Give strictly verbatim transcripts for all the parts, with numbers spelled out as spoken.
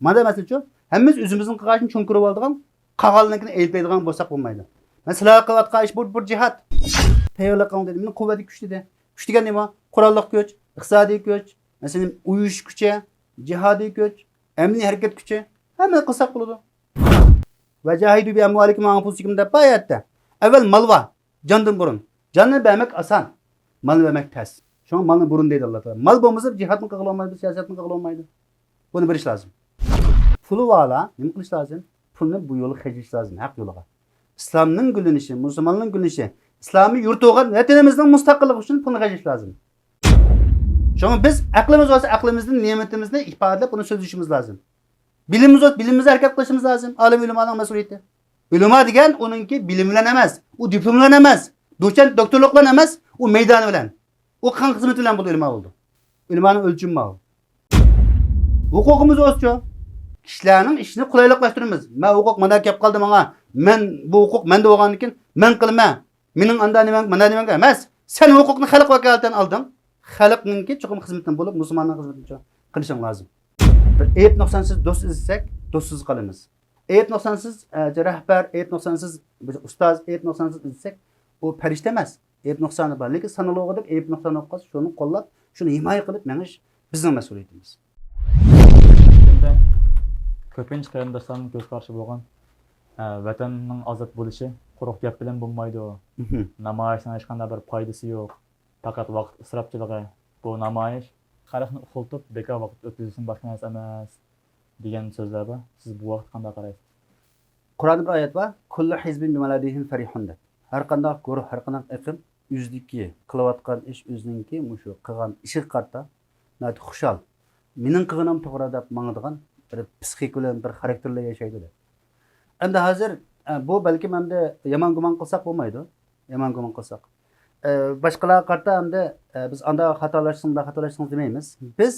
مانا مەسىلىچۇ، ھەممىمىز ئۆزىمىزنىڭ قىلغان ئىشىنى چوڭ كۆرۈپ ئالىدىغان، قالغانلىرىنىڭكىنى ئېيىبلەيدىغان بولساق بولمايدۇ. مەن سىلەرگە قىلىۋاتقان ئىش بۇ، بۇ جىھاد. تەييارلىق قىلىڭ دېدى. مېنىڭ قۇۋۋەتلىك كۈچ دېدى. كۈچ دېگەن نېمە؟ قوراللىق كۈچ، ئىقتىسادىي كۈچ، مەسىلەن، ئۇيۇشۇش كۈچى، جىھادىي كۈچ، ئەمەلىي ھەرىكەت كۈچى. ھەممىنى قىلساق بولىدۇ. ۋەجاھىدۇ بىئەمۋالىكۇم ۋەئەنفۇسىكۇم دەپ بار ئايەتتە. ئەۋۋەل مال بار، جاندىن بۇرۇن. جاننى بەرمەك ئاسان، مالنى بەرمەك تەس. شۇڭا مالنى بۇرۇن دەيدۇ ئاللا تائالا. مال بولمىسا جىھادمۇ قىلغىلى بولمايدۇ، سىياسەتمۇ قىلغىلى بولمايدۇ. بۇنى بىلىش لازىم. پۇلى بارلار نېمە قىلىش لازىم؟ پۇلنى بۇ يولغا خەجلەش لازىم، ھەق يولىغا. ئىسلامنىڭ گۈللىنىشى، مۇسۇلمانلارنىڭ گۈللىنىشى، ئىسلامىي يۇرت بولغان ۋەتىنىمىزنىڭ مۇستەقىللىقى ئۈچۈن پۇلنى خەجلەش لازىم. شۇڭا بىز ئەقلىمىز بولسا ئەقلىمىزدىن نېمىتىمىزنى ئىپادىلەپ، ئۇنى سۆزلىشىمىز لازىم. بىلىمىمىز بولسا بىلىمىمىزنى ھەرىكەت قىلىشىمىز لازىم. ئالىم ئۆلىمانىڭ مەسئۇلىيىتى. ئۆلىما دېگەن ئۇنىڭكى بىلىم بىلەن ئەمەس، ئۇ دىپلوم بىلەن ئەمەس، دوچېنت، دوكتورلۇق بىلەن ئەمەس، ئۇ مەيدانى بىلەن. ئۇ قىلغان خىزمىتى بىلەن بۇ ئۆلىما بولىدۇ. ئۆلىمانىڭ ئۆلچىمى ماۋۇ. ھوقۇقىمىز بولسىچۇ؟ كىشىلەرنىڭ ئىشىنى قولايلىقلاشتۇرىمىز. مەن ھوقۇق مانا كەپ قالدى ماڭا. مەن بۇ ھوقۇق مەندە بولغاندىن كېيىن مەن قىلىمەن. مېنىڭ ئاندا نېمەم، مانا نېمەم ئەمەس. سەن ھوقۇقنى خەلق ۋاكالىتەن ئالدىڭ. خەلقنىڭكى چوقۇم خىزمىتىنى بولۇپ، مۇسۇلماننىڭ خىزمىتىنى قىلىشىڭ لازىم. بىر ئەيىب نۇقسانسىز دوست ئىزدىسەك، دوستسىز قالىمىز. ئەيىب نۇقسانسىز، ئە، رەھبەر، ئەيىب نۇقسانسىز بىر ئۇستاز، ئەيىب نۇقسانسىز ئىزدىسەك، ئۇ پەرىشتە ئەمەس. ئەيىب نۇقسانى بار، لېكىن سانىلىغۇ دەپ ئەيىب نۇقسانى ئوقۇغاچ، شۇنى قوللاپ، شۇنى ھىمايە قىلىپ مېڭىش بىزنىڭ مەسئۇلىيىتىمىز. كۆپىنچە قېرىنداشلارنىڭ كۆز قارىشى بولغان، ئە، ۋەتەننىڭ ئازاد بولۇشى قۇرۇق گەپ بىلەن بولمايدۇ. مھم. نامايىشنىڭ ھېچقانداق بىر پايدىسى يوق. پەقەت ۋاقىت ئىسراپچىلىقى بۇ نامايىش. خەلقنى ئۇخلىتىپ، بىكار ۋاقىت ئۆتكۈزۈشتىن باشقا نەرسە ئەمەس، دېگەن سۆزلەر بار. سىز بۇ ھەقتە قانداق قارايسىز؟ قۇرئاندا بىر ئايەت بار، كۇللۇ ھىزبىن بىما لەدەيھىم فەرىھۇن دەپ. ھەر قانداق گۇرۇھ، ھەر قانداق ئېقىم ئۆزىدىكى قىلىۋاتقان ئىش، ئۆزىنىڭكى مۇشۇ قىلغان ئىشىغا قارىتا ناھايىتى خۇشال. مېنىڭ قىلغىنىم توغرا دەپ ماڭىدىغان بىر پسىخىكا بىلەن بىر خاراكتېرلەر ياشايدۇ دەپ. ئەمدى ھازىر، ئە، بۇ بەلكىم ئەمدى يامان گۇمان قىلساق بولمايدۇ. يامان گۇمان قىلساق. ئە، باشقىلارغا قارىتا ئەمدى، ئە، بىز ئاندا خاتالاشسىڭ، مۇندا خاتالاشسىڭ دېمەيمىز. بىز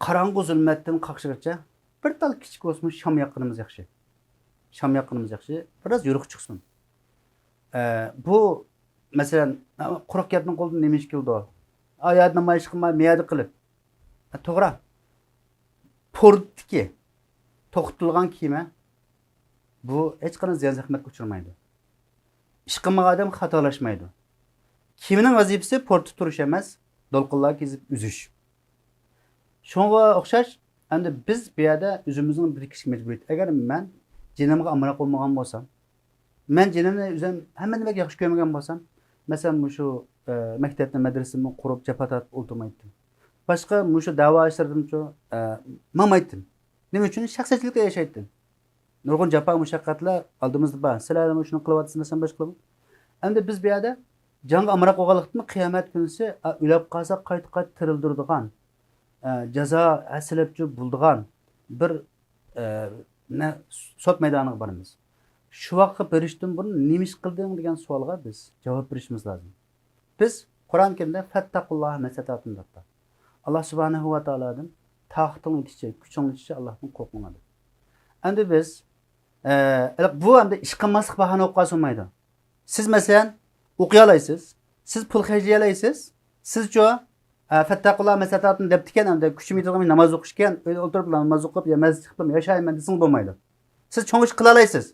قاراڭغۇ زۇلمەتتىن قاقشىغىچە بىر تال كىچىك بولسىمۇ شام ياققىنىمىز ياخشى. شام ياققىنىمىز ياخشى. بىراز يورۇق چىقسۇن. ئە، بۇ، مەسىلەن، قۇرۇق گەپنىڭ قولىدىن نېمە ئىش كېلىدۇ؟ ئا يەردە نامايىش قىلماي، مەيەردە قىلىپ. ئە، توغرا. پورتتىكى توختىتىلغان كېمە بۇ ھېچقانداق زىيان-زەخمەتكە ئۇچرىمايدۇ. ئىش قىلمىغان ئادەم خاتالاشمايدۇ. كېمىنىڭ ۋەزىپىسى پورتتا تۇرۇش ئەمەس، دولقۇنلارغا كېزىپ ئۈزۈش. شۇنىڭغا ئوخشاش، ئەمدى بىز بۇ يەردە ئۆزىمىزنىڭ بىر كىشىلىك مەجبۇرىيىتى. ئەگەر مەن جېنىمغا ئامراق بولمىغان بولسام، مەن جېنىمنى ئۆزۈم ھەممە نېمىگە ياخشى كۆرمىگەن بولسام، مەسىلەن، مۇشۇ، ئە، مەكتەپنى، مەدرىسىنى قۇرۇپ، جاپا تارتىپ ئولتۇرمايتتىم. باشقا مۇشۇ دەۋا ئىشلىرىدىمۇ، ئە، ماڭمايتتىم. نېمە ئۈچۈن؟ شەخسىيەتچىلىكتە ياشايتتىم. نۇرغۇن جاپا مۇشەققەتلەر ئالدىمىزدا بار. سىلەرمۇ شۇنى قىلىۋاتىسىز، مەسىلەن، باشقىلارمۇ. ئەمدى بىز بۇ يەردە جانغا ئامراق بولغانلىقتىن، قىيامەت كۈنىسى، ئا، ئۆلۈپ قالساق قايتا-قايتا تىرىلدۈرىدىغان، ئە، جازا ھەسسىلەپچۇ بولىدىغان بىر، ئە، نە-، سوت مەيدانىغا بارىمىز. شۇ ۋاقىتقا بېرىشتىن بۇرۇن نېمە ئىش قىلدىڭ دېگەن سوئالغا بىز جاۋاب بېرىشىمىز لازىم. بىز قۇرئان كەرىمدە فەتتەقۇللاھە مەستەتەتۇم دەپتۇ. ئاللا سۇبھانەھۇ ۋە تائالادىن تاقىتىڭ يېتىشىچە، كۈچۈڭ يېتىشىچە ئاللاھتىن قورقۇڭلار دەپ. ئەمدى بىز، ئە، بۇ ئەمدى ئىش قىلماسلىق باھانە بولۇپ قالسا بولمايدۇ. سىز مەسىلەن، ئوقۇيالايسىز، سىز پۇل خەجلىيەلەيسىز، سىزچۇ، ئە، فەتتەقۇللاھە مەستەتەتۇم دەپتىكەن، ئەمدى كۈچۈم يېتىدىغان ناماز ئوقۇش ئىكەن، ئۆيدە ئولتۇرۇپ ناماز ئوقۇپ يا مەسچىتكە چىقىپ ياشايمەن دېسىڭىز بولمايدۇ. سىز چوڭ ئىش قىلالايسىز.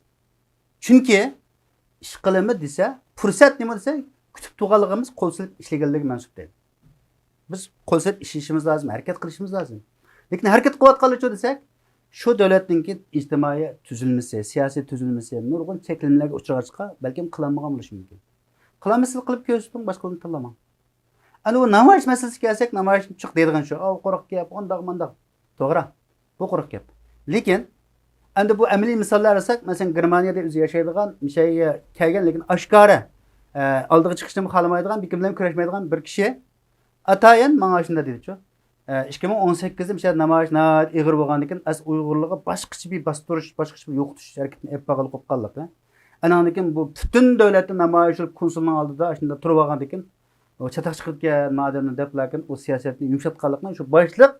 چۈنكى ئىش قىلىمىز دېسە، پۇرسەت نېمە دېسە، كۈتۈپ تۇرغانلىقىمىز قول سېلىپ ئىشلىگەنلىكى مەنسۇپ دەيدۇ. بىز قول سېلىپ ئىشلىشىمىز لازىم، ھەرىكەت قىلىشىمىز لازىم. لېكىن ھەرىكەت قىلىۋاتقانلىرىچۇ دېسەك، شۇ دۆلەتنىڭكى ئىجتىمائىي تۈزۈلمىسى، سىياسىي تۈزۈلمىسى نۇرغۇن چەكلىمىلەرگە ئۇچرىغاچقا، بەلكىم قىلالمىغان بولۇشى مۇمكىن. قىلالمىسىڭىز قىلىپ كۆرسىتىڭ، باشقىلارنى تىللىماڭ. ئەنە بۇ نامايىش مەسىلىسىگە كەلسەك، نامايىشنى چىق دەيدىغان شۇ، ئاۋۇ قۇرۇق گەپ، ئۇنداق مۇنداق. توغرا. بۇ قۇرۇق گەپ. لېكىن، ئەمدى بۇ ئەمەلىي مىساللار ئالساق، مەسىلەن، گېرمانىيەدە ئۆزى ياشايدىغان، مىشەگە كەلگەن، لېكىن ئاشكارا، ئە، ئالدىغا چىقىشنىمۇ خالىمايدىغان، بىر كىم بىلەن كۈرەشمەيدىغان بىر كىشى ئاتايىن ماڭا ئاشۇنداق دېدىچۇ. ئە، ئىككى مىڭ ئون سەككىزدە مىشە نامايىش ناھايىتى ئېغىر بولغاندىكىن، ئەس ئۇيغۇرلارغا باشقىچە بىر باستۇرۇش، باشقىچە بىر يوقىتىش ھەرىكىتىنى ئېلىپ بارغىلى قوپقانلىق. ئەنىڭدىن كېيىن بۇ پۈتۈن دۆلەتنى نامايىش قىلىپ، كونسۇلنىڭ ئالدىدا ئاشۇنداق تۇرۇپ ئالغاندىكىن، ئۇ چاتاق چىقىرىدىكەن، ما ئادەمنى دەپلەركىن، ئۇ سىياسەتنى يۇمشاتقانلىقنى شۇ باشلىق،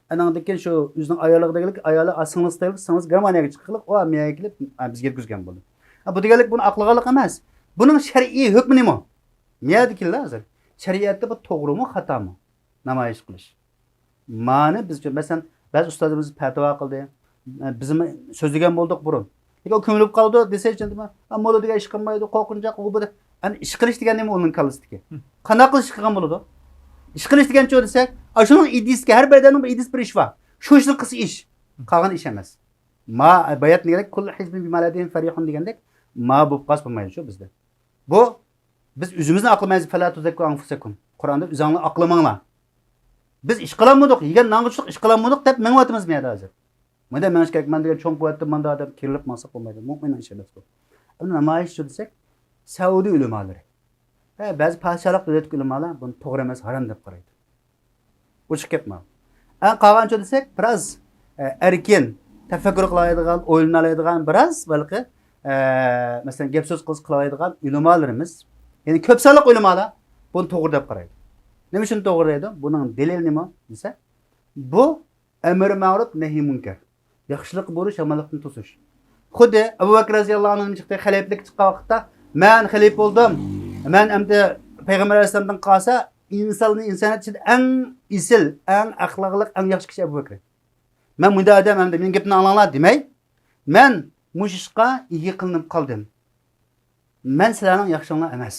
ئەنىڭدىن كېيىن شۇ ئۆزىنىڭ ئايالىغا دېگەنلىك، ئايالى، ئا، سىڭلىسى دېگەنلىك، سىڭلىسى گېرمانىيەگە چىققانلىق، ئۇ مەيەگە كېلىپ، ئا، بىزگە يەتكۈزگەن بولدى. ئا، بۇ دېگەنلىك بۇنى ئاقلىغانلىق ئەمەس. بۇنىڭ شەرئىي ھۆكمى نېمە؟ مەيەدە كېلدى ھازىر. شەرىئەتتە بۇ توغرىمۇ، خاتامۇ؟ نامايىش قىلىش. مانى بىزچە، مەسىلەن، بەزى ئۇستازلىرىمىز پەتىۋا قىلدى. بىزمۇ سۆزلىگەن بولدۇق بۇرۇن. لېكىن ئۇ كۆمۈلۈپ قالىدۇ دېسە، موللا دېگەن ئىش قىلمايدۇ، قورقۇنچاق، ئۇ بۇ دەپ. ئەمدى ئىش قىلىش دېگەن نېمە ئۇنىڭ كاللىسىدىكى؟ قانداق قىلىش قىلغان بولىدۇ؟ ئىش قىلىش دېگەنچۇ دېسەك، ئاشۇنىڭ ئىدىيىسىدىكى، ھەر بىر ئادەمنىڭ بىر ئىدىيىسى، بىر ئىشى بار. شۇ ئىشنى قىلسا ئىش. قالغان ئىش ئەمەس. ما بايات دېگەندەك، كۇللۇ ھىزبىن بىما لەدەيھىم فەرىھۇن دېگەندەك، ما بولۇپ قالسا بولمايدۇ شۇ بىزدە. بۇ، بىز ئۆزىمىزنى ئاقلىمايمىز، فەلا تۇزەككۇ ئەنفۇسەكۇم. قۇرئاندا ئۆزۈڭلار ئاقلىماڭلار. بىز ئىش قىلالمىدۇق، يېگەن نانغا چۇلۇق ئىش قىلالمىدۇق دەپ مېڭىۋاتىمىز بۇ يەردە ھازىر. مۇنداق مېڭىش كېرەك، مەن دېگەن چوڭ قۇۋۋەتتە مانداق دەپ كېرىلىپ ماڭساق بولمايدۇ. مۇئمىننىڭ ئىشى ئەمەس بۇ. ئەمدى نامايىشچۇ دېسەك، سەئۇدى ئۆلىمالىرى. ھە، بەزى پادىشاھلىق دۆلەتتىكى ئۆلىمالار بۇنى توغرا ئەمەس، ھارام دەپ قارايدۇ. ئوچۇق گەپ ماۋۇ. ئەڭ قالغانچۇ دېسەك، بىراز، ئە، ئەركىن، تەپەككۇر قىلالايدىغان، ئويلىنالايدىغان، بىراز ھېلىقى، ئە، مەسىلەن، گەپ سۆز قىلسا قىلالايدىغان ئۆلىمالىرىمىز، يەنى كۆپ سانلىق ئۆلىمالار بۇنى توغرا دەپ قارايدۇ. نېمە ئۈچۈن توغرا دەيدۇ؟ بۇنىڭ دەلىلى نېمە دېسە، بۇ ئەمرى مەرۇپ، نەھيى مۇنكەر. ياخشىلىققا بۇيرۇش، يامانلىقتىن توسۇش. خۇددى ئەبۇ بەكرى رەزىياللاھۇ ئەنھۇ چىقتى، خەلىپىلىككە چىققان ۋاقىتتا، مەن خەلىپە بولدۇم، مەن ئەمدى پەيغەمبەر ئەلەيھىسسالامدىن قالسا، ئىنساننى ئىنسانىيەت ئىچىدە ئەڭ ئېسىل، ئەڭ ئەخلاقلىق، ئەڭ ياخشى كىشى ئەبۇ بەكرى. مەن مۇنداق ئادەم ئەمدى، مېنىڭ گېپىمنى ئاڭلاڭلار دېمەي، مەن مۇشۇ ئىشقا ئىگە قىلىنىپ قالدىم. مەن سىلەرنىڭ ياخشىڭلار ئەمەس.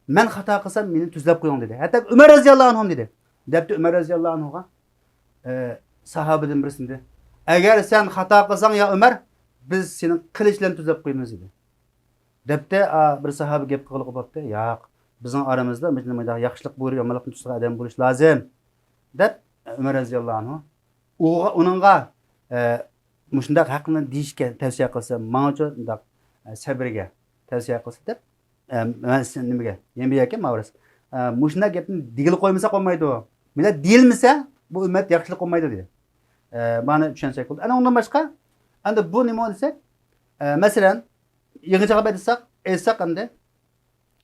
مەن خاتا قىلسام، مېنى تۈزلەپ قويۇڭ، دېدى. ھەتتا ئۆمەر رەزىياللاھۇ ئەنھۇم دېدى. دەپتۇ ئۆمەر رەزىياللاھۇ ئەنھۇغا، ئە، ساھابىدىن بىرسى دېدى، ئەگەر سەن خاتا قىلساڭ، يا ئۆمەر، بىز سېنى قىلىچ بىلەن تۈزلەپ قويىمىز، دېدى. دەپتۇ، ئا، بىر ساھابە گەپ قىلغىلى بولۇپتۇ، ياق، بىزنىڭ ئارىمىزدا مۇشۇنداق ياخشىلىق بۇيرۇپ، يامانلىقنى توسىدىغان ئادەم بولۇش لازىم، دەپ، ئۆمەر رەزىياللاھۇ ئەنھۇ ئۇغا، ئۇنىڭغا، ئە، مۇشۇنداق ھەقنى دېيىشكە تەۋسىيە قىلسا، ماڭىچۇ مۇنداق، ئە، سەبرىگە تەۋسىيە قىلسا دەپ، ئە، مەن سىز نېمىگە، يەنە بىر يەرگە ماۋرىس. ئە، مۇشۇنداق گەپنى دېگىلى قويمىسا قويمايدۇ. مۇنداق دېيىلمىسە، بۇ ئۈممەت ياخشىلىق قىلمايدۇ دېدى. ئە، مانا چۈشەنسەك بولدى. ئەنە ئۇندىن باشقا، ئەمدى بۇ نېمە دېسەك، ئە، مەسىلەن، يىغىنچاقلاپ ئېيتساق، ئېيتساق ئەمدى،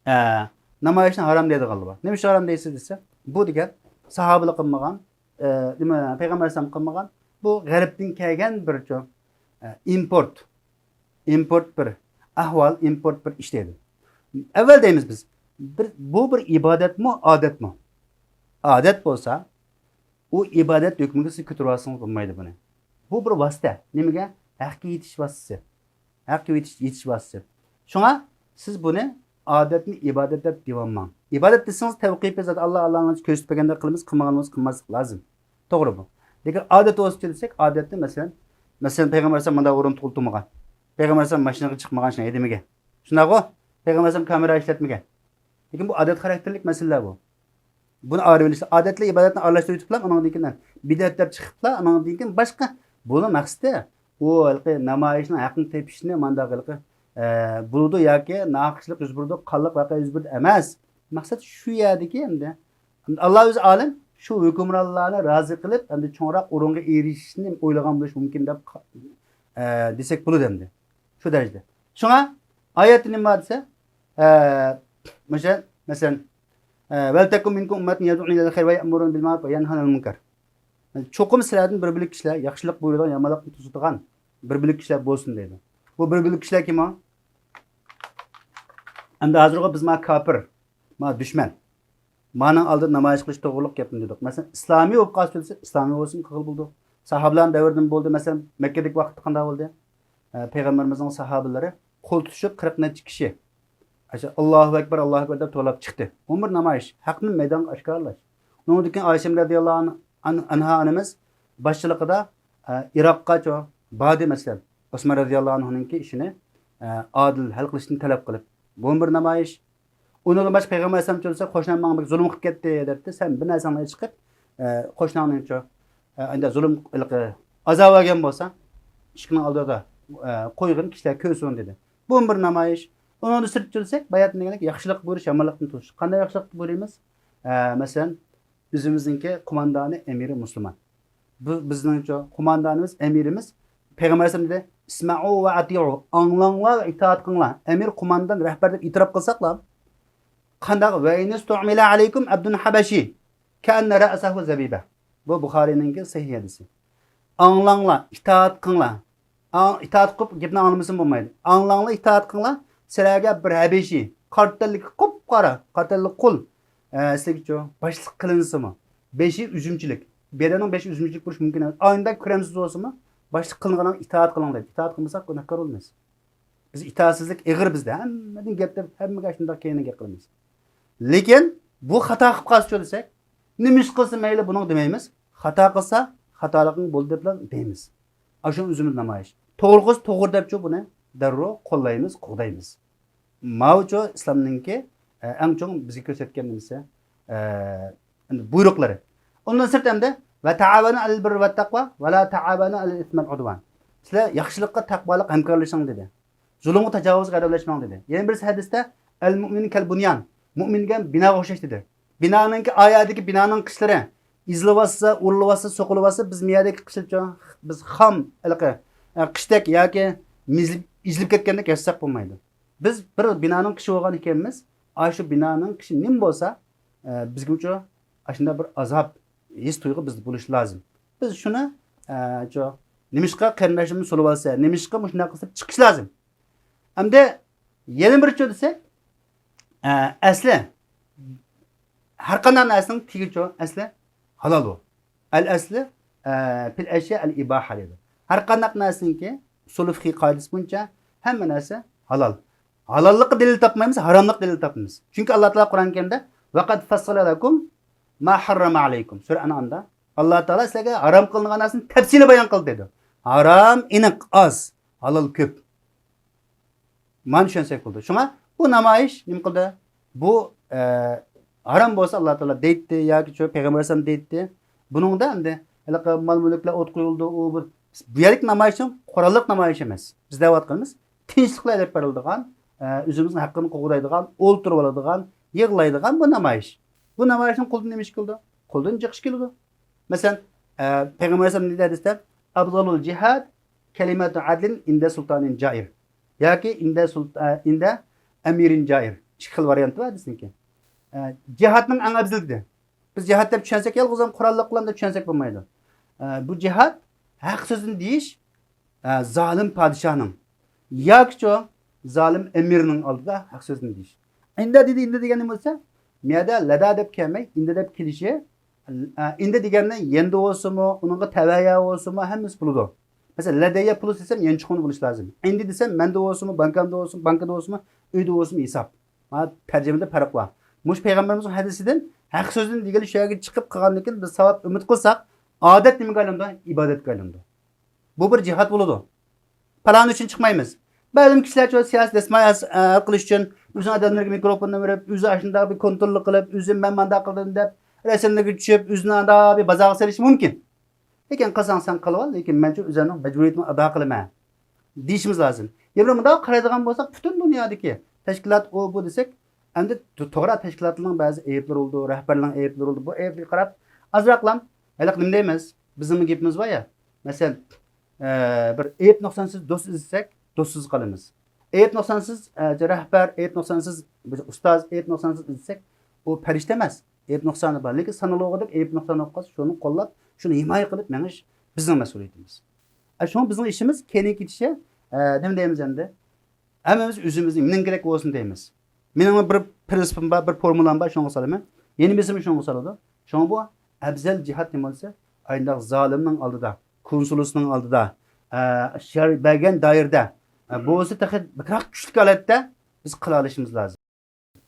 ئە، نامايىشنى ھارام دەيدىغانلار بار. نېمە ئۈچۈن ھارام دەيسىز دېسە، بۇ دېگەن ساھابىلەر قىلمىغان، ئە، نېمە، پەيغەمبەر ئەلەيھىسسالام قىلمىغان، بۇ غەربتىن كەلگەن بىر چوڭ، ئە، ئىمپورت. ئىمپورت بىر ئەھۋال، ئىمپورت بىر ئىش دەيدۇ. ئەۋۋەل دەيمىز بىز، بىر، بۇ بىر ئىبادەتمۇ، ئادەتمۇ؟ ئادەت بولسا، ئۇ ئىبادەت ھۆكمىگە سىز كۆتۈرۈۋالسىڭىز بولمايدۇ بۇنى. بۇ بىر ۋاسىتە. نېمىگە؟ ھەققە يېتىش ۋاسىتىسى. ھەققە يېتىش، يېتىش ۋاسىتىسى. شۇڭا سىز بۇنى ئادەتنى ئىبادەت دەپ دېۋالماڭ. ئىبادەت دېسىڭىز، تەۋقىپى زادى ئاللا، ئاللانىڭ كۆرسىتىپ بەرگەندەك قىلىمىز، قىلمىغان بولسا قىلماسلىق لازىم. توغرىمۇ؟ لېكىن ئادەت بولسىچۇ دېسەك، ئادەتنى، مەسىلەن، مەسىلەن، پەيغەمبەر ئەلەيھىسسالام مۇنداق ئورۇندۇقتا ئولتۇرمىغان. پەيغەمبەر ئەلەيھىسسالام ماشىنىغا چىقمىغان، شۇنداق ھەيدىمىگەن. شۇنداقغۇ؟ پەيغەمبەر ئەلەيھىسسالام كامېرا ئىشلەتمىگەن. لېكىن بۇ ئادەت خاراكتېرلىك مەسىلىلەر بۇ. بۇنى ئايرىۋېلىش، ئادەتلەر ئىبادەتنى ئارىلاشتۇرۇۋېتىپلا، ئۇنىڭدىن كېيىن بىدئەت دەپ چىقىپلا، ئۇنىڭدىن كېيىن باشقا. بۇنىڭ مەقسىتى، ئۇ ھېلىقى نامايىشنىڭ ھەققىنى تېپىشنى مانداق ھېلىقى، ئە، بولىدۇ ياكى ناھەقچىلىق يۈز بېرىدۇ، قانلىق ۋەقە يۈز بېرىدۇ ئەمەس. مەقسەت شۇ يەردىكى ئەمدى. ئاللا ئۆزى ئالىم، شۇ ھۆكۈمرانلارنى رازى قىلىپ، ئەمدى چوڭراق ئورۇنغا ئېرىشىشنى ئويلىغان بولۇشى مۇمكىن دەپ، ئە، دېسەك بولىدۇ ئەمدى. شۇ دەرىجىدە. شۇڭا ئايەتتە نېمە بار دېسە، ئە، مۇشۇ، مەسىلەن، ئە، ۋەلتەكۇن مىنكۇم ئۇممەتۇن يەدئۇنە ئىلەل خەيرى ۋە يەئمۇرۇنە بىل مەئرۇف ۋە يەنھەۋنە ئەنىل مۇنكەر. چوقۇم سىلەردىن بىر بۆلەك كىشىلەر ياخشىلىق بۇيرۇيدىغان، يامانلىقنى توسىدىغان بىر بۆلەك كىشىلەر بولسۇن دەيدۇ. بۇ بىر بۆلەك كىشىلەر كىم ئۇ؟ ئەمدى ھازىرغۇ بىز مانا كاپىر، مانا دۈشمەن. مانىڭ ئالدىدا نامايىش قىلىش توغرۇلۇق گەپنى دېدۇق. مەسىلەن، ئىسلامىي بولۇپ قالسا دېسە، ئىسلامىي بولسۇن، قىلغىلى بولىدۇ. ساھابىلەرنىڭ دەۋرىدىمۇ بولدى، مەسىلەن، مەككىدىكى ۋاقىتتا قانداق بولدى؟ ئە، پەيغەمبىرىمىزنىڭ ساھابىلىرى قول تۇتۇشۇپ قىرىق نەچچە كىشى، ئاشۇ ئاللاھۇ ئەكبەر، ئاللاھۇ ئەكبەر دەپ توۋلاپ چىقتى. ئۇمۇ بىر نامايىش، ھەقنى مەيدانغا ئاشكارىلاش. ئۇنىڭدىن كېيىن ئائىشە رەزىياللاھۇ ئەن-، ئەنھا ئانىمىز باشچىلىقىدا، ئە، ئىراققا چو-، باردى، مەسىلەن، ئوسمان رەزىياللاھۇ ئەنھۇنىڭكى ئىشىنى، ئە، ئادىل ھەل قىلىشنى تەلەپ قىلىپ. بۇمۇ بىر نامايىش. ئۇنىڭدىن باشقا پەيغەمبەر ئەلەيھىسسالام چۆلسە، قوشنام ماڭا بەك زۇلۇم قىلىپ كەتتى، دەپتۇ. سەن بىر نەرسەڭنى چىقىپ، ئە، قوشناڭنىچۇ، ئە، ئەندى زۇلۇم، ھېلىقى، ئازاب بەرگەن بولسا، ئىشىكنىڭ ئالدىدا، ئە، قويغىن، كىشىلەر كۆرسۇن، دېدى. بۇمۇ بىر نامايىش. ئۇنىڭدىن سىرت چۆلسەك، باياتىن دېگەندەك ياخشىلىق بۇيرۇش، يامانلىقتىن توسۇش. قانداق ياخشىلىق بۇيرۇيمىز؟ ئە، مەسىلەن، ئۆزىمىزنىڭكى قوماندانى ئەمىرى مۇسۇلمان. بۇ بىزنىڭچۇ قوماندانىمىز، ئەمىرىمىز. پەيغەمبەر ئەلەيھىسسالام دېدى، «ئىسمەئۇ ۋە ئەتىئۇ، ئاڭلاڭلار ۋە ئىتائەت قىلىڭلار.» ئەمىر، قوماندان، رەھبەر دەپ ئېتىراپ قىلساقلا، قانداق؟ «ۋە ئىن ئۇستۇئمىلە ئەلەيكۇم ئەبدۇن ھەبەشى كەئەننە رەئسەھۇ زەبىبە.» بۇ بۇخارىينىڭكى سەھىھ ھەدىسى. ئاڭلاڭلار، ئىتائەت قىلىڭلار. ئاڭ-، ئىتائەت قىلىپ گېپىنى ئاڭلىمىسىمۇ بولمايدۇ. ئاڭلاڭلار، ئىتائەت قىلىڭلار. سىلەرگە بىر ھەبەشى، قارا تەنلىك، قۇپقارا، قارا تەنلىك قۇل، ئە، سىلەرگىچۇ باشلىق قىلىنسىمۇ، بېشى ئۈزۈمچىلىك، بىر ئادەمنىڭ بېشى ئۈزۈمچىلىك بولۇشى مۇمكىن ئەمەس. ئاينىدا كۆرەمسىز بولسىمۇ، باشلىق قىلىنغانغا ئىتائەت قىلىڭ دەيدۇ. ئىتائەت قىلمىساق گۇناھكار بولىمىز. بىز ئىتائەتسىزلىك ئېغىر بىزدە. ھەممىدىن گەپ دەپ، ھەممىگە ئاشۇنداق كەينىگە گەپ قىلىمىز. لېكىن بۇ خاتا قىلىپ قالسىچۇ دېسەك، نېمە ئىش قىلسا مەيلى بۇنىڭ دېمەيمىز. خاتا قىلسا، خاتالىقىڭ بولدى دەپلا دەيمىز. ئاشۇ ئۆزىمىز نامايىش. توغرا قىلسا توغرا دەپچۇ بۇنى دەررۇ قوللايمىز، قوغدايمىز. ماۋۇچۇ ئىسلامنىڭكى، ئە، ئەڭ چوڭ بىزگە كۆرسەتكەن نېمىسى، ئە، ئەمدى بۇيرۇقلىرى. ئۇندىن سىرت ئەمدى، «ۋە تەئاۋەنۇ ئەلەل بىررى ۋەتتەقۋا، ۋە لا تەئاۋەنۇ ئەلەل ئىسمى ۋەل ئۇدۋان.» سىلەر ياخشىلىققا، تەقۋالىققا ھەمكارلىشىڭ دېدى. زۇلۇمغا، تاجاۋۇزغا ھەدەپلەشمەڭ دېدى. يەنە بىرسى ھەدىستە، «ئەل مۇئمىنۇ كەل بۇنيان.» مۇئمىن دېگەن بىناغا ئوخشاش دېدى. بىنانىڭكى، ئايەدىكى بىنانىڭ قىشلىرى ئېزىلىۋاتسا، ئۇرۇلۇۋاتسا، سوقۇلۇۋاتسا، بىز مىيەدىكى قىشلىچۇ، بىز خام، ھېلىقى، ئە، قىشتەك ياكى مىزىلىپ، ئېزىلىپ كەتكەندەك ياسىساق بولمايدۇ. بىز بىر بىنانىڭ قىشى بولغان ئىكەنمىز، ئاشۇ بىنانىڭ قىشى نېمە بولسا، ئە، بىزگىچۇ ئاشۇنداق بىر ئازاب، ھېس تۇيغۇ بىزدە بولۇشى لازىم. بىز شۇنى، ئە، چۇ، نېمىشقا قېرىنداشلىرىمىز سولىۋالسا، نېمىشقا مۇشۇنداق قىلىپ چىقىش لازىم. ئەمدى يەنە بىرچۇ دېسەك، ئە، ئەسلى، ھەر قانداق نەرسىنىڭ تېگىچۇ، ئەسلى ھالال ئۇ. ئەل ئەسلى، ئە، پىل ئەشيا ئەل ئىباھە دەيدۇ. ھەر قانداق نەرسىنىڭكى ئۇسۇلى فىقھىي قائىدىسى بويىچە ھەممە نەرسە ھالال. ھالاللىققا دەلىل تاپمايمىز، ھاراملىققا دەلىل تاپىمىز. چۈنكى ئاللا تائالا قۇرئان كەرىمدە، «ۋەقەد فەسسەلە لەكۇم ما ھەررەمە ئەلەيكۇم.» سۈرە ئەنئامدا، «ئاللا تائالا سىلەرگە ھارام قىلىنغان نەرسىنى تەپسىلىي بايان قىلدى» دەيدۇ. ھارام ئېنىق، ئاز، ھالال كۆپ. مانا چۈشەنسەك بولىدۇ. شۇڭا بۇ نامايىش نېمە قىلدى؟ بۇ، ئە، ھارام بولسا ئاللا تائالا دەيتتى ياكى شۇ پەيغەمبەر ئەلەيھىسسالام دەيتتى. بۇنىڭدا ئەمدى ھېلىقى مال-مۈلۈكلەر ئوتقا قويۇلدى، ئۇ بۇ. بۇ يەرلىك نامايىشنىڭ قوراللىق نامايىش ئەمەس. بىز دەۋاتقىنىمىز تىنچلىقلا ئېلىپ بېرىلىدىغان، ئە، ئۆزىمىزنىڭ ھەققىنى قوغدايدىغان، ئولتۇرۇۋالىدىغان، يىغلايدىغان بۇ نامايىش. بۇ نامايىشنىڭ قولىدىن نېمە ئىش كېلىدۇ؟ قولىدىن جىق ئىش كېلىدۇ. مەسىلەن، ئە، پەيغەمبەر ئەلەيھىسسالام نېمە دېدى ھەدىستە؟ «ئەفزەلۇل جىھاد كەلىمەتۇ ئەدلىن ئىندە سۇلتانىن جائىر.» ياكى ئىندە سۇلت-، ئە، ئىندە ئەمىرىن جائىر. ئىككى خىل ۋارىيانتى بار ھەدىسنىڭكى. ئە، جىھادنىڭ ئەڭ ئەۋزىلى دېدى. بىز جىھاد دەپ چۈشەنسەك، يالغۇز قۇراللىق قىلىمىز دەپ چۈشەنسەك بولمايدۇ. ئە، بۇ جىھاد ھەق سۆزىنى دېيىش، ئە، زالىم پادىشاھنىڭ ياكىچۇ زالىم ئەمىرنىڭ ئالدىدا ھەق سۆزىنى دېيىش. ئىندە دېدى، ئىندە دېگەن نېمە بولسا، مۇ يەردە لەدە دەپ كەلمەي، ئىندە دەپ كېلىشى، ئە، ئىندە دېگەندە يەندە بولسىمۇ، ئۇنىڭغا تەۋەيە بولسىمۇ، ھەممىسى بولىدۇ. مەسىلەن، لەدەيە پۇلۇس دېسەم، يانچۇقۇمدا بولۇشى لازىم. ئىندە دېسەم، مەندە بولسىمۇ، بانكامدا بولسىمۇ، بانكىدا بولسىمۇ، ئۆيدە بولسىمۇ ھېساب. مانا تەرجىمىدە پەرق بار. مۇشۇ پەيغەمبىرىمىزنىڭ ھەدىسىدىن ھەق سۆزىنى دېگىلى شۇ يەرگە چىقىپ قىلغاندىن كېيىن بىز ساۋاب ئۈمىد قىلساق، ئادەت نېمىگە ئايلىنىدۇ؟ ئىبادەتكە ئايلىنىدۇ. بۇ بىر جىھاد بولىدۇ. پالان ئۈچۈن چىقمايمىز. مەلۇم كىشىلەر شۇ سىياسىي دەسمايە ھەل قىلىش ئۈچۈن ئۆزىنىڭ ئادەملىرىگە مىكروفوننى بېرىپ، ئۆزى ئاشۇنداق بىر كونتروللۇق قىلىپ، ئۆزى مەن مانداق قىلدىم دەپ، رەسىملەرگە چۈشۈپ، ئۆزىنى ئانداق بىر بازارغا سېلىشى مۇمكىن. لېكىن قىلساڭ سەن قىلىۋال، لېكىن مەنچۇ ئۆزۈمنىڭ مەجبۇرىيىتىمنى ئادا قىلىمەن دېيىشىمىز لازىم. يەنە مۇنداق قارايدىغان بولساق، پۈتۈن دۇنيادىكى تەشكىلات ئۇ بۇ دېسەك، ئەمدى تو-، توغرا تەشكىلاتلارنىڭ بەزى ئەيىبلىرى بولىدۇ، رەھبەرلەرنىڭ ئەيىبلىرى بولىدۇ. بۇ ئەيىبلەرگە قاراپ ئازراقلام ھېلىقى نېمە دەيمىز؟ بىزنىڭ گېپىمىز بار يا، مەسىلەن، ئە، بىر ئەيىب نۇقسانسىز دوست ئىزدىسەك، دوستسىز قالىمىز. ئەيىب نۇقسانسىز، ئە، رەھبەر، ئەيىب نۇقسانسىز بىر ئۇستاز، ئەيىب نۇقسانسىز ئىزدىسەك، ئۇ پەرىشتە ئەمەس. ئەيىب نۇقسانى بار، لېكىن سانىلىغۇ دەپ ئەيىب نۇقسانى ئوقۇغاچ، شۇنى قوللاپ، شۇنى ھىمايە قىلىپ مېڭىش بىزنىڭ مەسئۇلىيىتىمىز. ئە، شۇڭا بىزنىڭ ئىشىمىز كېيىنكى كېتىشى، ئە، نېمە دەيمىز ئەمدى؟ ھەممىمىز ئۆزىمىزنىڭ مېنىڭ كېرەك بولسۇن دەيمىز. مېنىڭ بىر پىرىنسىپىم بار، بىر فورمۇلام بار، شۇنىڭغا سالىمەن. يەنە بىرسىمۇ شۇنىڭغا سالىدۇ. شۇڭا بۇ ئەۋزەل جىھاد نېمە بولسا، ئاينداق زالىمنىڭ ئالدىدا، كونسۇلىسنىڭ ئالدىدا، ئە، شەرئ بەرگەن دائىرىدە، ئە، بولسا تېخى بەكرەك كۈچلۈك ھالەتتە بىز قىلالىشىمىز لازىم.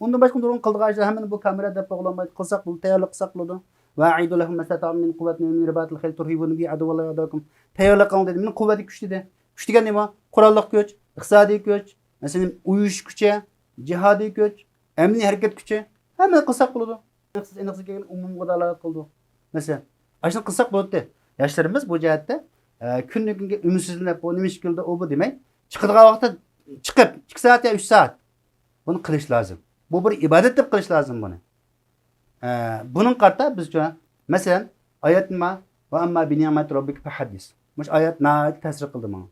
ئۇندىن باشقا نۇرغۇن قىلىدىغان ئىشلار، ھەممىنى بۇ كامېرا دەپ بولغىلىمايدۇ. قىلساق بولىدۇ، تەييارلىق قىلساق بولىدۇ. «ۋە ئەئىدۇ لەھۇم مەستەتەئتۇم مىن قۇۋۋەتىن ۋە مىن رىباتىل خەيل تۇرھىبۇنە بىھى ئەدۇۋۋەللاھى ۋە ئەدۇۋەكۇم.» تەييارلىق قىلىڭ دېدى. مېنىڭ قۇۋۋەتلىك كۈچ دېدى. كۈچ دېگەن نېمە؟ قوراللىق كۈچ، ئىقتىسادىي كۈچ، مەسىلەن، ئۇيۇشۇش كۈچى، جىھادىي كۈچ، ئەمەلىي ھەرىكەت كۈچى. ھەممىنى قىلساق بولىدۇ. ئېنىقسىز، ئېنىقسىز كەلگەن ئومۇمغا دالالەت قىلىدۇ. مەسىلەن، ئاشۇنى قىلساق بولاتتى. ياشلىرىمىز بۇ جەھەتتە، ئە، كۈندىن كۈنگە ئۈمىدسىزلىنىپ، «بۇ نېمە ئىش كېلىدۇ، ئۇ بۇ» دېمەي، چىقىدىغان ۋاقىتتا چىقىپ، ئىككى سائەت يا ئۈچ سائەت بۇنى قىلىش لازىم. بۇ بىر ئىبادەت دەپ قىلىش لازىم بۇنى. ئە، بۇنىڭغا قارىتا بىزچۇ، مەسىلەن، ئايەت نېمە؟ «ۋە ئەمما بىنىئمەتى رەببىكە فەھەددىس.» مۇشۇ ئايەت ناھايىتى تەسىر قىلدى ماڭا.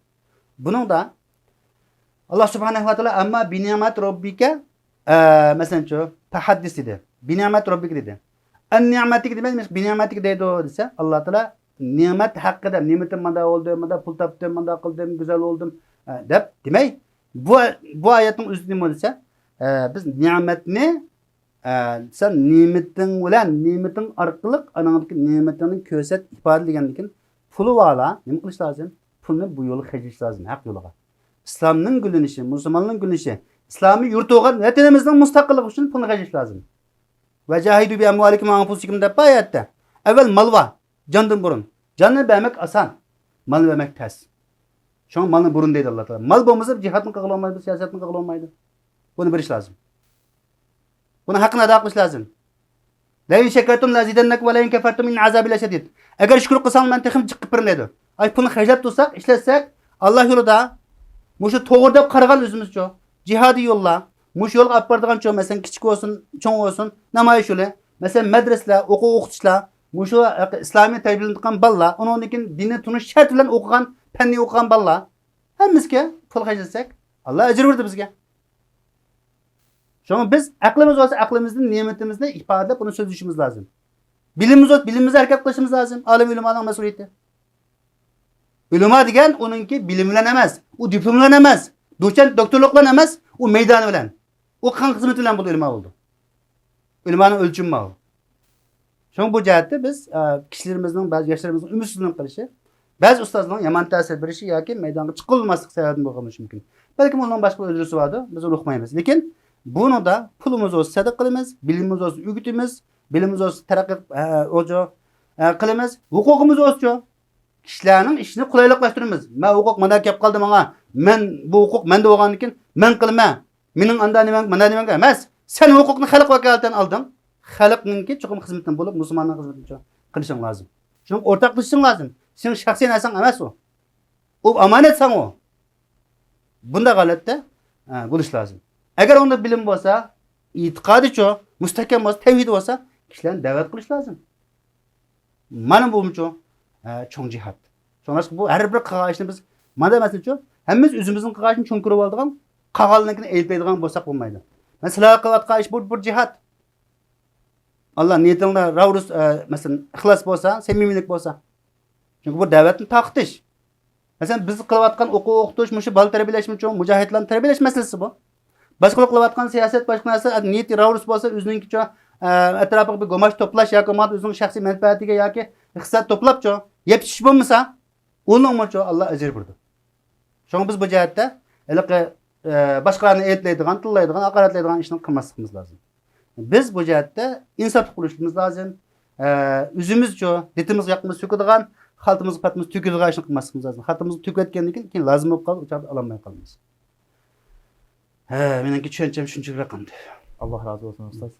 بۇنىڭدا ئاللا سۇبھانەھۇ ۋە تائالا «ئەمما بىنىئمەتى رەببىكە»، ئە، مەسىلەنچۇ، «فەھەددىس» دېدى. «بىنىئمەتى رەببىكە» دېدى. «ئەن نىئمەتىكە» دېمەي، «بىنىئمەتىكە» دەيدۇ دېسە، ئاللا تائالا نېمەت ھەققىدە، نېمىتىم مانداق بولدى، مانداق پۇل تاپتىم، مانداق قىلدىم، گۈزەل بولدۇم، ئە، دەپ دېمەي. بۇ، بۇ ئايەتنىڭ ئۆزى نېمە دېسە، ئە، بىز نېمەتنى ئە، سەن نېمىتىڭ بىلەن، نېمىتىڭ ئارقىلىق ئاناڭدىكى نېمىتىڭنى كۆرسەت، ئىپادىلىگەندىن كېيىن، پۇلى بارلار نېمە قىلىش لازىم؟ پۇلنى بۇ يولغا خەجلەش لازىم، ھەق يولىغا. ئىسلامنىڭ گۈللىنىشى، مۇسۇلمانلارنىڭ گۈللىنىشى، ئىسلامىي يۇرت بولغان ۋەتىنىمىزنىڭ مۇستەقىللىقى ئۈچۈن پۇلنى خەجلەش لازىم. ۋەجاھىدۇ بىئەمۋالىكۇم ۋە ئەنفۇسىكۇم دەپ بار ئايەتتە. ئەۋۋەل مال بار، جاندىن بۇرۇن. جاننى بەرمەك ئاسان، مالنى بەرمەك تەس. شۇڭا مالنى بۇرۇن دەيدۇ ئاللا تائالا. مال بولمىسا جىھادنى قىلغىلى بولمايدۇ، سىياسەتنى قىلغىلى بولمايدۇ. بۇنى بېرىش لازىم. بۇنىڭ ھەققىنى ئادا قىلىش لازىم. لەئىن شەكەرتۇم لەئەزىدەننەكۇم ۋەلەئىن كەفەرتۇم ئىننە ئازابى لەشەدىد. ئەگەر شۈكۈر قىلساڭلار مەن تېخىمۇ جىق قىلىپ بېرىمەن دەيدۇ. ئاي، پۇلنى خەجلەپ تۇرساق، ئىشلەتسەك، ئاللا يولىدا، مۇشۇ توغرا دەپ قارىغان ئۆزىمىزچۇ، جىھادىي يوللار، مۇشۇ يولغا ئاپىرىدىغانچۇ، مەسىلەن، كىچىك بولسۇن، چوڭ بولسۇن، نامايىش يولى، مەسىلەن، مەدرىسىلەر، ئوقۇ ئوقۇتۇشلار، مۇشۇ ئىسلامىي تەربىيەلىنىدىغان بالىلار، ئۇنىڭدىن كېيىن دىننى تونۇش شەرتى بىلەن ئوقۇغان، پەننى ئوقۇغان بالىلار، ھەممىسىگە پۇل خەجلىسەك، ئاللا ئەجىر بېرىدۇ بىزگە. شۇڭا بىز ئەقلىمىز بولسا، ئەقلىمىزنى، نېمىتىمىزنى ئىپادىلەپ، ئۇنى سۆزلىشىمىز لازىم. بىلىمىمىز بولسا، بىلىمىمىزنى ھەرىكەت قىلىشىمىز لازىم. ئالىم ئۆلىمانىڭ مەسئۇلىيىتى. ئۆلىما دېگەن ئۇنىڭكى بىلىم بىلەن ئەمەس، ئۇ دىپلوم بىلەن ئەمەس، دوچېنت، دوكتورلۇق بىلەن ئەمەس، ئۇ مەيدانى بىلەن، ئۇ قىلغان خىزمىتى بىلەن بولىدۇ، ئۆلىما بولىدۇ. ئۆلىمانىڭ ئۆلچىمى ماۋۇ. شۇڭا بۇ جەھەتتە بىز، ئە، كىشىلىرىمىزنىڭ، بەزى ياشلىرىمىزنىڭ ئۈمىدسىزلىنىپ قېلىشى، بەزى ئۇستازلارنىڭ يامان تەسىر بېرىشى ياكى مەيدانغا چىققىلى بولماسلىق سەۋەبىدىن بولغان بولۇشى مۇمكىن. بەلكىم ئۇنىڭ باشقا بىر ئۆزرىسى باردۇر، بىز ئۇنى ئۇقمايمىز. لېكىن بۇنىڭدا پۇلىمىز بولسا سەدىقە قىلىمىز، بىلىمىمىز بولسا ئۆگىتىمىز، بىلىمىمىز بولسا تەرەققىي، ئە، ئوجۇ، ئە، قىلىمىز، ھوقۇقىمىز بولسىچۇ، كىشىلەرنىڭ ئىشىنى قولايلىقلاشتۇرىمىز. مەن ھوقۇق مانا كەپ قالدى ماڭا، مەن بۇ ھوقۇق مەندە بولغاندىن كېيىن مەن قىلىمەن. مېنىڭ ئاندا نېمەم، مانا نېمەمگە ئەمەس. سەن ھوقۇقنى خەلق ۋاكالىتەن ئالدىڭ. خەلقنىڭكى چوقۇم خىزمىتىدىن بولۇپ، مۇسۇلماننىڭ خىزمىتىنى قىلىشىڭ لازىم. شۇنىڭغا ئورتاقلىشىشىڭ لازىم. سېنىڭ شەخسىي نەرسەڭ ئەمەس ئۇ. ئۇ ئامانەت ساڭا ئۇ. بۇنداق ھالەتتە، ھە، بولۇش لازىم. ئەگەر ئۇندا بىلىم بولسا، ئېتىقادىچۇ، مۇستەھكەم بولسا، تەۋھىدى بولسا، كىشىلەرنى دەۋەت قىلىش لازىم. مانا بۇمۇ چوڭ، ئە، چوڭ جىھاد. شۇڭلاشقا بۇ ھەر بىر قىلغان ئىشنى بىز، مانا مەسىلەنچۇ، ھەممىمىز ئۆزىمىزنىڭ قىلغان ئىشىنى چوڭ كۆرۈۋالىدىغان، قالغانلىرىنىڭكىنى ئەيىبلەيدىغان بولساق بولمايدۇ. مەن سىلەرگە قىلىۋاتقان ئىش بۇ بىر جىھاد. ئاللا نىيىتىڭدە راۋرۇس، ئە، مەسىلەن، ئىخلاس بولسا، سەمىمىيلىك بولسا. چۈنكى بۇ دەۋەتنى تارقىتىش. مەسىلەن، بىز قىلىۋاتقان ئوقۇ ئوقۇتۇش، مۇشۇ بالا تەربىيەلەشمۇچۇ، مۇجاھىدلارنى تەربىيەلەش مەسىلىسى بۇ. باشقىلار قىلىۋاتقان سىياسەت، باشقا نەرسە، نىيىتى راۋرۇس بولسا، ئۆزىنىڭكىچۇ، ئە، ئەتراپىغا بىر گۇماچ توپلاش ياكى بولمىغاندا ئۆزىنىڭ شەخسىي مەنپەئەتىگە ياكى ئىقتىساد توپلاپچۇ، يەپ ئىچىش بولمىسا، ئۇنىڭمۇچۇ ئاللا ئەجىر بېرىدۇ. شۇڭا بىز بۇ جەھەتتە ھېلىقى، ئە، باشقىلارنى ئەيىبلەيدىغان، تىللايدىغان، ھاقارەتلەيدىغان ئىشنى قىلماسلىقىمىز لازىم. بىز بۇ جەھەتتە ئىنساپلىق بولۇشىمىز لازىم. ئە، ئۆزىمىزچۇ، دىتىمىزغا ياقمىسا سۆكىدىغان، خالتىمىزغا پاتمىسا تۆكىدىغان ئىشنى قىلماسلىقىمىز لازىم. خالتىمىزغا تۆكۈۋەتكەندىن كېيىن، كېيىن لازىم بولۇپ قالىدۇ، ئۇ چاغدا ئالالماي قالىمىز. ھە، مېنىڭكى چۈشەنچەم شۇنچىلىك رەقەمدە. ئاللا رازى بولسۇن، ئۇستاز.